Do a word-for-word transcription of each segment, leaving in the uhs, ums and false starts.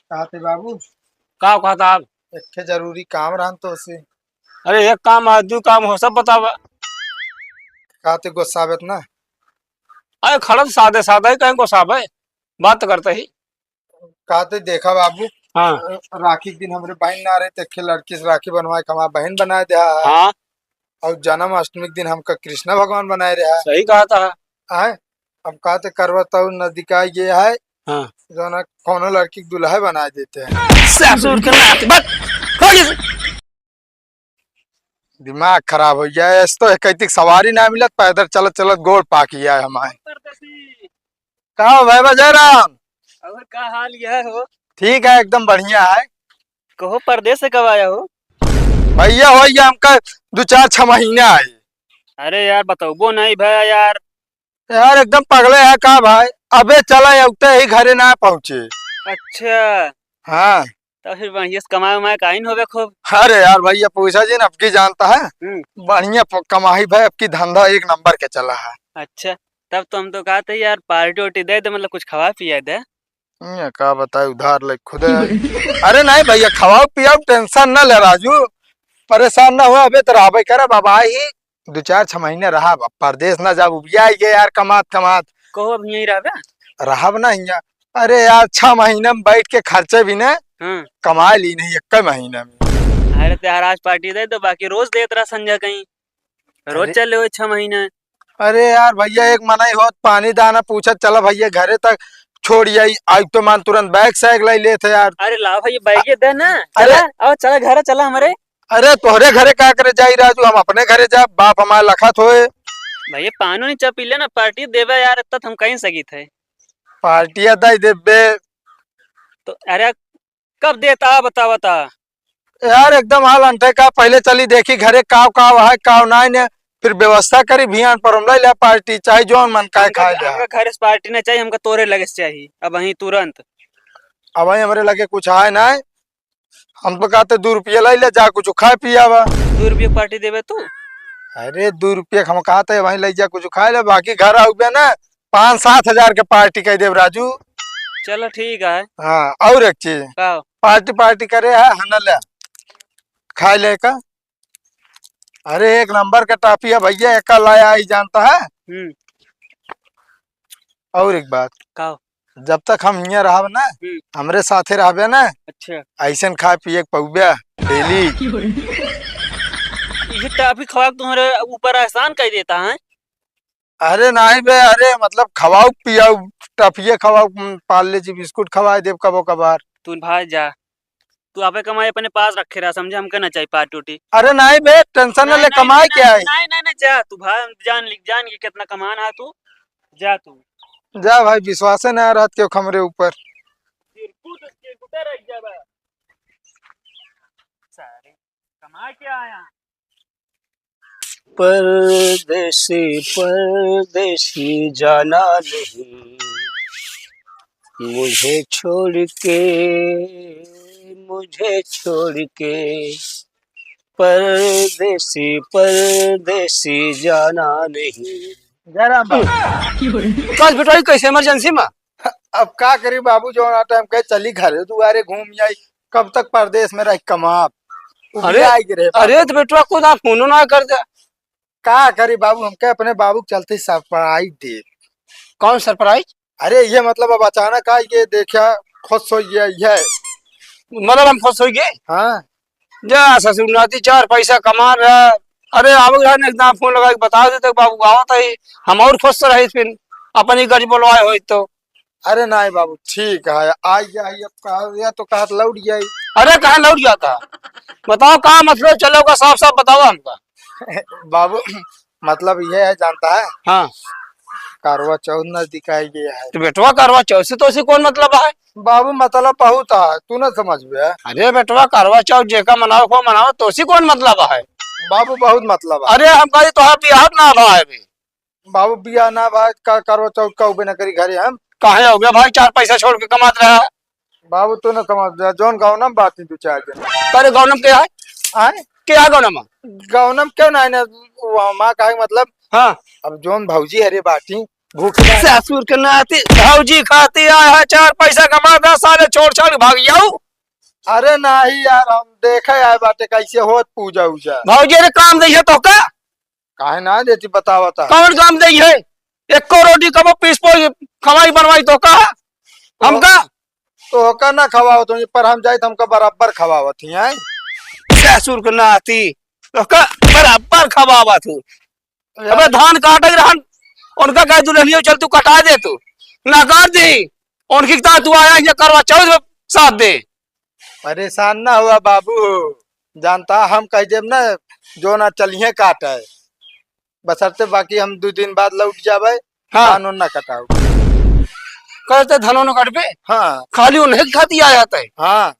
कहते बाबू। का कहता आप? एक ठे जरूरी काम रहन तो से। अरे, एक काम है, दू काम हो, सब बतावा। कहते गोस्साबत ना। अरे, खड़ा तो सादे सादा ही, कहीं गोस्साबे, बात तो करते ही। कहते देखा बाबू। हाँ। राखी के दिन हमरे बहिन ना रहे, तो एक ठे लड़की से राखी बनवाए के हमार बहिन बनाए दे है। हाँ। और जन्माष्टमी के दिन हमका कृष्णा भगवान बनाए रहा। सही कहता है। आए, अब कहते करवा चौथ नजदीक आ गया है। हाँ। जो ना कोनो लड़की के दुल्हा बनाए देते हैं। ससुर के नाती, बस, हो गया। दिमाग खराब हो गया है, ऐसे तो एक कैतिक सवारी ना मिलत, पैदल चलत चलत गोड़ पाक गया है हमारे। परदेसी। का हो भाई जयराम? और का हाल यह हो? ठीक है, एकदम बढ़िया है। कहो, परदेस से कब आया हो? भैया, हो गया हमका दो चार छह महीना है। अरे यार, बतौबो नहीं भया यार। यार, एकदम पगले है का भाई? अबे चला, अबते ही घरे ना पहुँचे। अच्छा। हाँ। तो फिर बढ़िया से कमाए उमाए काइन होबे खूब। अरे यार भैया, पैसा जी ने अबकी जानता है। हम्म। बढ़िया प-, कमाई भाई, अबकी धंधा एक नंबर के चला है। अच्छा, तब तो हम तो कहते यार पार्टी वार्टी दे दे, मतलब कुछ खवा पिया दे। ये का बताए, उधार ले खुदे। अरे नहीं भैया, खवाओ पियाओ, tension ना ले राजू, परेशान ना हो। अबे तो रहबे करब, अब आई ही दो चार छह महीने रहब, अब परदेस ना जाब, उबिया आई गए यार कमात कमात। कहो अब यहीं रहबे? रहब ना हियाँ। अरे यार, छह महीने में बैठ के खर्चे भी ना हाँ। कमा ली नहीं एक महीने में। अरे तो यार आज पार्टी दे दो, बाकी रोज देत रहा संजय कहीं, रोज अरे। चले हुए छह महीने। अरे यार भैया, एक मनई होत पानी दाना पूछत चला भैया घरे तक छोड़ आई, आई तो मान तुरंत बैग सैग लाई लेत है यार। अरे लाओ भैया, बैग ये दे ना। अरे। चला, आओ चला घर चला हमारे। अरे तोहरे घरे का करे जाई राजू, हम अपने घरे जा, बाप हमार लखत होए। भैया पानो नहीं चा पी लेना, पार्टी देबे यार, इतना तो हम कहीं सकित है। पार्टिया दे देबे। तो अरे कब देता बता बता। यार एकदम हाल अंठे का, पहले चली देखी घरे काव काव है काव नाई ने, फिर व्यवस्था करी भियान पर हम ले ले पार्टी, चाहे जौन मन का हमका, खाए ले। हमका घरे से पार्टी ना चाहिए, हमका तोरे लगे से चाहिए अब वहीं तुरंत। अब वहीं हमरे लगे कुछ है ना, हम तो कहते दो रुपया ले ले जा, कुछ खाए पियावा। दो रुपया पार्टी देबे तू? अरे दो रुपया हम कहते वहीं ले जा, कुछ खाए ले, बाकी घर आउबे ना, पाँच सात हजार के पार्टी कह देब राजू। चलो ठीक है। हाँ, और एक चीज। का? पार्टी पार्टी करे है हनले, खाए ले का। अरे एक नंबर का टाफी है भैया, एक लाया ही जानता है। हम्म। और एक बात। का? जब तक हम हियाँ रहब ना, हम्म। हमरे साथे रहबे ना, अच्छा। ऐसन खाए पिए के पौबे डेली। ये टाफी खवा के तुम्हारे ऊपर एहसान कर देता है। अरे नाहीं बे, अरे मतलब खवाऊ पियाऊ, टफिए खवाऊ, उम, पार्ले जी बिस्कुट खवाए देब कबो कबार। तू भाई जा, तू आपे कमाई अपने पास रखे रहा, समझे, हमके ना चाहिए पार्टी उटी। अरे नाहीं बे, tension ना ले, कमाई क्या है? नाहीं, नाहीं, नाहीं, जा तू भाई, हम जान ली, जान के कितना कमान है तू, जा तू। जा भाई, विश्वासे ना रहत क्यों हमरे ऊपर। बिल्कुल, बिल्कुल, डर जा बा। सारे कमाई क्या आया? परदेसी, परदेसी जाना नहीं, मुझे छोड़ के, मुझे छोड़ के, परदेसी, परदेसी जाना नहीं। जय राम बाबा। कल बेटा, कैसे emergency में? अब का करी बाबू, जौन आ time कहे चली घरे दुआरे घूम आई, कब तक परदेस में रह कमाब? उ भी अरे, आइ गे रहे बाबू। अरे तो बेटवा को ना फोनो ना कर दे। का करी बाबू, हमके अपने बाबू के चलते surprise दे। कौन surprise? अरे ये मतलब अब अचानक आइ गे, देखा खुश होइ गया ये। मतलब हम खुश होइ गए? हाँ। जा ससुर नाती चार पैसा कमा रहा। अरे, आवत रहा ना, एकदम फोन लगाइ के बता देते, बाबू आवत है, हम और खुश रहे फिर, अपनी गाड़ी बोलवाए होई तो। अरे नाहीं बाबू, ठीक है, आइ गया है, अब कहा, या तो कहा लौट गया है। अरे, कहाँ लौट जाता? बताओ, का मतलब चलेगा, साफ साफ बताओ हमका। बाबू, मतलब ये है, जानता है? हाँ। करवा चौथ नजदीक आइ गया है। तो बेटवा, करवा चौथ से तो उसे कौन मतलब है? बाबू, मतलब बहुत है, तू ना समझबे। अरे बेटवा, करवा चौथ जेका मनावे को मनावे, तो उसे कौन मतलब है? बाबू, बहुत मतलब है। अरे हम कही तोहार बियाह ना भा है अभी। बाबू, बियाह ना भा, का करवा चौथ का उबे ना करी घरे हम। काहे हो गया भाई, चार पैसा छोड़ के कमात रहा। बाबू, तू ना समझबे, जौन गौनम बाटी दू चार जन। अरे गौनम के है? आए? के है गौनम? गौनम क्यों ना है ना, वो माँ कहे मतलब। हाँ। अब जौन भौजी हरे बाटी, भूख लाग- ससुर के नाती भौजी खाती आया है, चार पैसा कमा दा, साले छोड़ छाड़ भाग जाऊ। अरे नाही यार, हम देखे आए बाटे कैसे होत पूजा उजा। भौजी रे काम दइहे तोहका? काहे ना देती, बतावा ता। कौन काम दइहे? एको रोटी कबो पीस पोई खवाई बनवाई तोहका? हमका? तोहका ना खवावत हूँ, पर हम जाइत हमका बराबर खवावत ही, हैं? ससुर के नाती, तोहका बराबर खवावत हूँ। यार। अबे धान काटे रहन, उनका कह दुल्हनिया चल तू कटा दे तू, ना काट दी। उनकी ता तू आया ये करवा चौथ में साथ दे। परेशान ना हुआ बाबू, जानता हम कह देब ना, जो ना चलिए काटे, बसरते बाकी हम दो दिन बाद लौट जाबे, हाँ। धान उन ना कटाऊ। कहते धनो न कटबे? हाँ। खाली उन्हें खाती आया था। हाँ।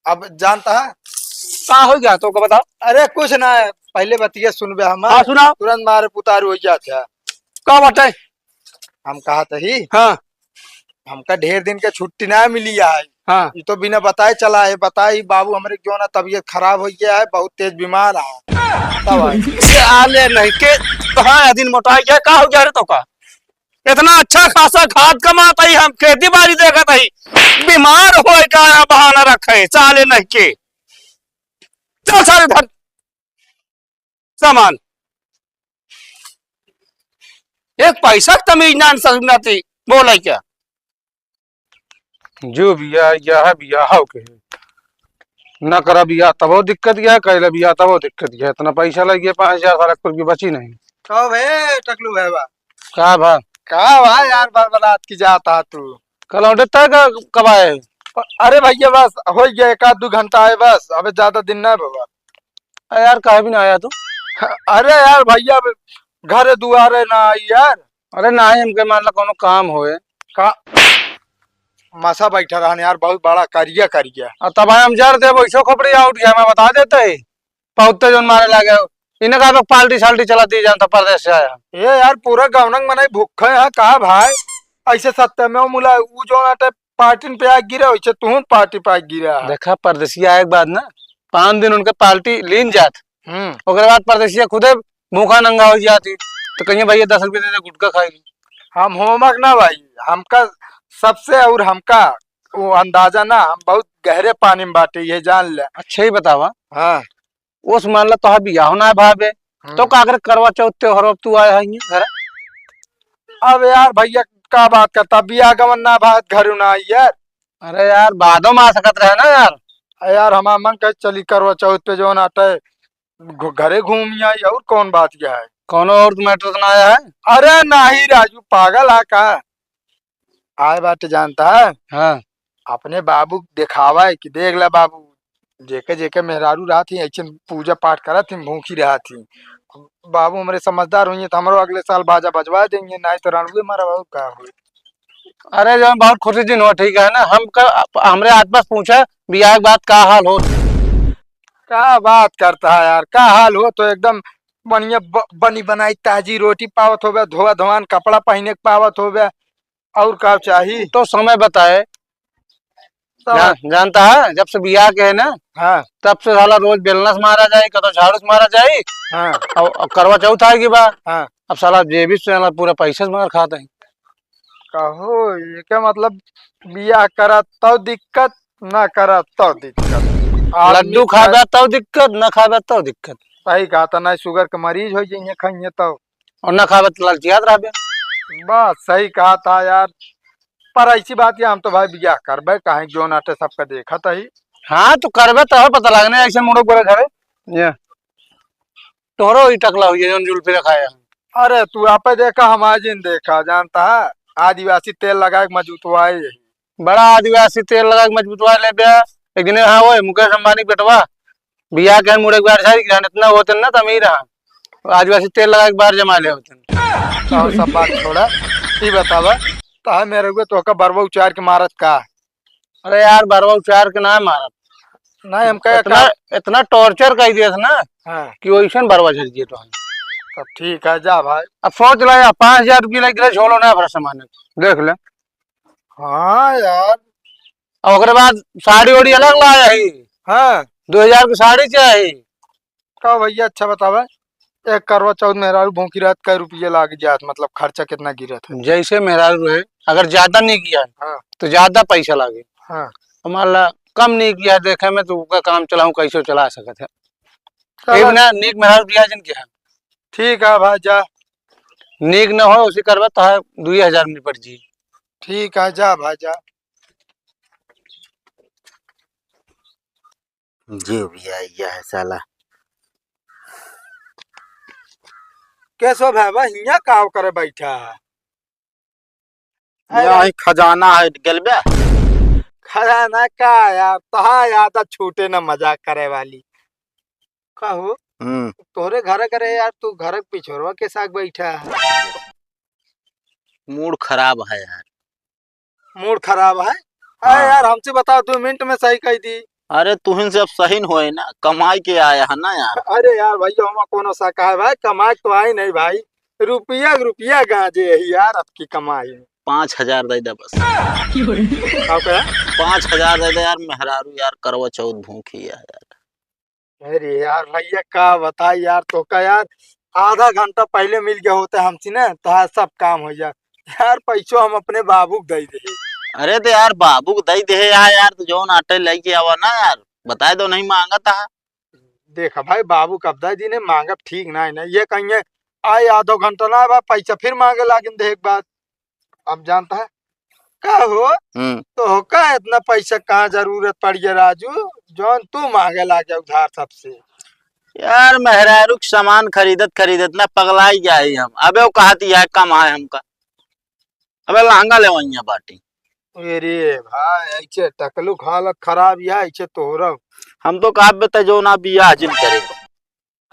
अब जानता है? का हो गया तोका बता? अरे कुछ ना, पहले बतिया सुनबे हमार। हाँ, सुनाओ। तुरंत मारे पुतारू हो जात है। का बात है? हम कहत ही। हाँ। हमका ढेर दिन के छुट्टी ना मिली है। हाँ। ये तो बिना बताए चला है, बताई बाबू हमरे क्यों ना तबीयत खराब हो गया है, बहुत तेज बीमार है। तब आए। साले नहीं के, हाँ, दिन मोटा गया, का हो गया रे तोका? इतना अच्छा खासा खाद कमात ही, हम खेती बाड़ी देखत ही, बीमार होए का बहाना रखे, साले नहीं के। चल साले धर सामान, एक पैसा क तमीज ना, ससुर नाती बोले क्या? जो बिया, यह बिया, हाउ के। ना करा बिया, तबो दिक्कत गया, कैला बिया, तबो दिक्कत गया। इतना पैसा लग गया, पाँच हजार साला कुछ भी बची नहीं। कहो बे, टकलू भाई बा। का भा? का भा यार, बरबरात की जाता तू? कल लौटे तय का, कब आए? अरे भैया, बस हो गया, एक आध दो घंटा है बस, अबे ज्यादा दिन ना बाबा। अरे यार, काहे भी ना आया तू? अरे यार भैया, अब घरे दुआरे ना आई यार। अरे नाही, हमके मान ला कोनो काम होए। का? मसा बैठा रहन यार, बहुत बड़ा करिया करिया। आ तब हम जर देब, वैसो खोपड़ी आउट गया, मैं बता देते ही। पौते जोन मारे लागे। इन्हें कहा पार्टी साल्टी चला दी जानता, परदेस से आया। ए यार, पूरा गौनंग मनई भूखे है, कहा भाई? ऐसे सत्य में मुला, ऊ जोन आटे पार्टिन पे आग गिरे, वैसे तुहूँ पार्टी पे आग गिरा है। देखा, परदेसिया आए के बाद ना, पाँच दिन उनके पार्टी लीन जात। हम्म। ओकरे बाद परदेसिया खुदे भूखा नंगा हो जाती, तो कहिए, "भैया, दस रुपये दे दे, गुटखा खाई।" हम होमक ना भाई, हमका सबसे और हमका वो अंदाजा ना, हम बहुत गहरे पानी में बाटे, ये जान ले। अच्छा, ही बतावा। हाँ। ओस मान ला तोहार बियाह ना भावे, हम्म। तो का करे करवा चौथ त्योहार अब तू आया है ये घर? अब यार भैया का बात करता, बियाह गवन ना भात घरू ना आई यार। अरे यार, बादो में आ सकत रहे ना यार। अरे यार, हमार मन कहे चली करवा चौथ पे जौन आटे घु-, घरे घूम आई, और कौन बात क्या है? कौनो और मैटर तो ना आया है? अरे नाही राजू, पागल है का? आए बाटे जानता है? हाँ। अपने बाबू क देखावा है कि देख ले बाबू, जेके जेके मेहरारू रहत ही, ऐसे पूजा पाठ करत ही, भूखी रहत ही। बाबू हमरे समझदार होइए तो हमरो अगले साल बाजा बजवा देंगे, नाही तो रणुए मरवा का होई। अरे जो बहुत खुशी दिन हो, ठीक है ना, हम क-, हमरे आसपास पूछा, बियाह के बाद का हाल हो? का बात करता है यार, का हाल हो तो एकदम बढ़िया ब-, बनी बनाई ताजी रोटी पावत होबे, धोआ धोआन कपड़ा पहने के पावत होबे, और का चाही? तो समय बताए। सब जान-, जानता है, जब से बियाह के है ना, हाँ। तब से साला रोज बेलना से मारा जाए, कतो झाड़ू से मारा जाए। हाँ। और, और करवा चौथ आएगी बा। हाँ। अब साला जेबी से साला पूरा पैसा से मार खाता है। कहो, ये क्या मतलब, बियाह करा तो दिक्कत, ना करा तो दिक्कत। आदमी लड्डू का खाबे तो दिक्कत, ना खाबे तो दिक्कत। सही कहा था, ना शुगर के मरीज हो जाइए, खाइए तो। और ना खाबे तो ललचियात रहबे। बस सही कहा था यार, पर ऐसी बात ये हम तो भाई बियाह करबे, काहे जो नाटे सबका देखत ही। हाँ, तो करबे तो पता लगने ऐसे मुड़ो गोरे घरे। ये तोहरो ही टकला हुई है, जौन जुल्फी रखाया है। अरे तू आपे देखा, हमारे जिन देखा, जानता है, आदिवासी तेल लगा के मजबूतवाए यही। बड़ा आदिवासी तेल लगा के मजबूतवा ले बे। एक दिन हाँ, ओए, मुकेश अंबानी के बेटवा, बियाह के मुड़े के बाद सारी जान इतना होते ना, तो अमीर है। आदिवासी तेल लगा के बाहर जमा ले होते। तो सब बात छोड़ा, ई बतावा, तो है मेरे को तो का बरवा उचार के मारत का? अरे यार, बरवा उचार के ना मारत। नहीं, हम कहे इतना, का इतना टॉर्चर कर दिया था ना हाँ। कि वैसे बरवा झर दिए तो। तब ठीक है, जा भाई। अब सोच ला यार, पाँच हजार रुपये लग गए, छोड़ो ना, भरा सामान देख ले। हाँ यार। और ओकरे बाद साड़ी ओड़ी अलग लाया ही। हाँ। दो हजार की साड़ी चाही। का भैया, अच्छा बतावे, एक करवा चौथ मेहरारू भूखी रहत, कै रुपया लाग जात, मतलब खर्चा कितना गिरत है? जैसे मेहरारू है, अगर ज्यादा नीक है, हाँ। तो ज्यादा पैसा लागे। हाँ। और मान ला, कम नीक है देखे में, तो ओका काम चलाऊं, कैसे चला सकत है? चला। एक ना नीक मेहरारू बियाह जिन के है। ठीक है भाई, जा। नीक न हो, उसी करवा तो है, दुई हजार में पड़ जी। ठीक है, जा भाई, जा। जी भैया, यह है साला। कैसो भाई, बा हियाँ काव करे बैठा है? अरे यहाँ ही खजाना है, गलबे। खजाना का यार, तहा याद छूटे ना मजाक करे वाली। का हो? हम्म। तोहरे घर करे यार, तू घर के पिछोरवा के साथ बैठा है। मूड खराब है यार। मूड खराब है? अरे हाँ। यार, हमसे बताओ, दो मिनट में सही कह दी। अरे, तुहिन से अब सही न होए ना, कमाई के आया है ना यार। अरे यार, भैया, हमा कोनो शक है भाई, कमाई तो आई नहीं भाई, रुपया, रुपया गांजे है यार, आपकी कमाई में। पाँच हजार दे दे बस। का कहा? पाँच हजार दे दे यार, मेहरारू यार, करवा चौथ भूखी है यार। अरे यार भैया, का बताई यार, तोका यार, आधा घंटा पहले मिल गया होते हमसे ना, तो आज सब काम हो जाए। यार, पैसो हम अपने बाबू के दे दे। अरे तो यार, बाबू के दे दे यार, यार, तो जौन आटे लेके आवा ना यार, बताए दो, नहीं मांगत है। देखा भाई, बाबू कब दे दीने, मांगब ठीक ना है ना, ये कहिए, आए आधो घंटा ना बा, पैसा फिर मांगे लागिन दे एक बार। अब जानता है का हो? हम्म। तोहका इतना पैसा कहाँ जरूरत पड़ गया राजू, जौन तू मांगे लाग गया उधार सबसे? यार, मेहरारू के सामान खरीदत खरीदत ना पगलाई जाए हम। अबे वो कहती है कम है हमका। अबे लहंगा ले वहीं बाटी। अरे भाई, ऐसे टकलू के हालत खराब है, ऐसे तोहरा। हम तो कहा बे, ते जो ना बियाह जिन करे।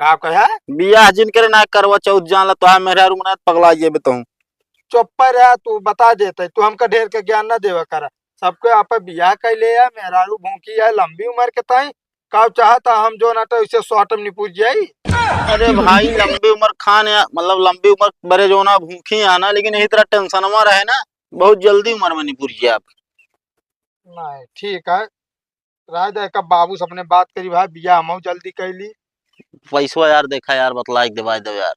का कहे? बियाह जिन करे ना करवा चौथ, जान ला, तोहार मेहरारू मना पगला जेबे तू। चुप पर रह, तू बता देते, तू हमका ढेर के ज्ञान ना देवा करा। सबके आप बियाह कैले है, मेहरारू भूखी है, लंबी उम्र के ताई, का चाहता हम जो ना तो इसे शॉर्ट में निपुट जाई। अरे भाई, लंबी उम्र खान या, मतलब लंबी उम्र बरे जो ना भूखी है ना, लेकिन यही तरह टेंशनवा रहे ना, बहुत जल्दी उम्र में निपुट जाए आप। नहीं, ठीक है, राय दे का बाबू से अपने बात करी भाई, बियाह हमहू जल्दी कैली। पैसवा यार देखा यार, बतला के दिवाई दो यार।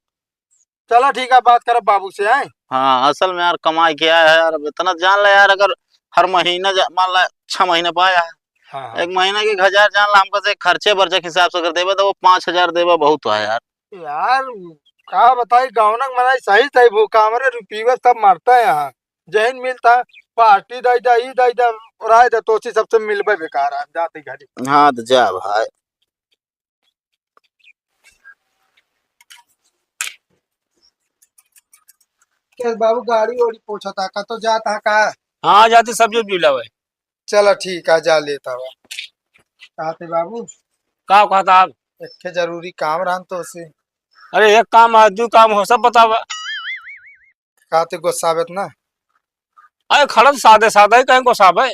चला ठीक है, बात करब बाबू से, हैं? हाँ, असल में यार कमाई के आया है यार, अब इतना जान ले यार, अगर हर महीना जा-, मान ला छह महीने पाया है, हाँ, हाँ। एक महीना के एक हजार जान ला, हमको से खर्चे बर्चे के हिसाब से अगर देबे तो वो पाँच हजार देबे बहुत है यार। यार, का बताई, गाँव ना मनाई सही सही भूखा, हमरे रुपये सब मरता है यहाँ। जहिन मिलता, पार्टी दई दा, ई दई दा, राय दा, तोसी सबसे मिलबे बेकार है, जाते घरी। हाँ, तो जा भाई। के बाबू गाड़ी ओड़ी पोछता का, तो जाता का? हाँ, जाते सब्जी उब्जी लावे। चला ठीक है, जा लेता हुआ। कहते बाबू। का कहता आप? एक ठे जरूरी काम रहन तो से। अरे एक काम है, दू काम हो, सब बतावा। कहते गुस्साबत ना। अरे खड़ा तो सादे सादा ही कहीं गुस्साबे,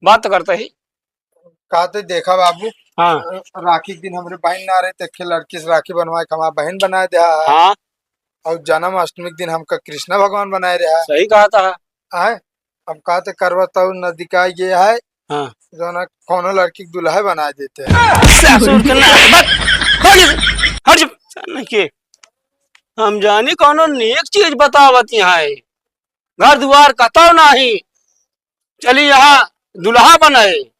बात तो करते ही। कहते देखा बाबू, हाँ। राखी के दिन हमरे बहन ना रहे, तो एक ठे लड़की से राखी बनवाए के हमार बहन बनाए दे है। हाँ। और जन्माष्टमी के दिन हमका कृष्णा भगवान बनाए रहा। सही कहा था। आए, अब कहते करवा तो नजदीक आ गया है। हाँ। जो ना कोनो लड़की के दुल्हा बना देते हैं। ससुर के ना, हट, हट, हट, हट, नहीं के। हम जानी कोनो नेक चीज बतावत यहाँ है। घर दुआर कतौ नाही, चली यहाँ दुल्हा बनाए।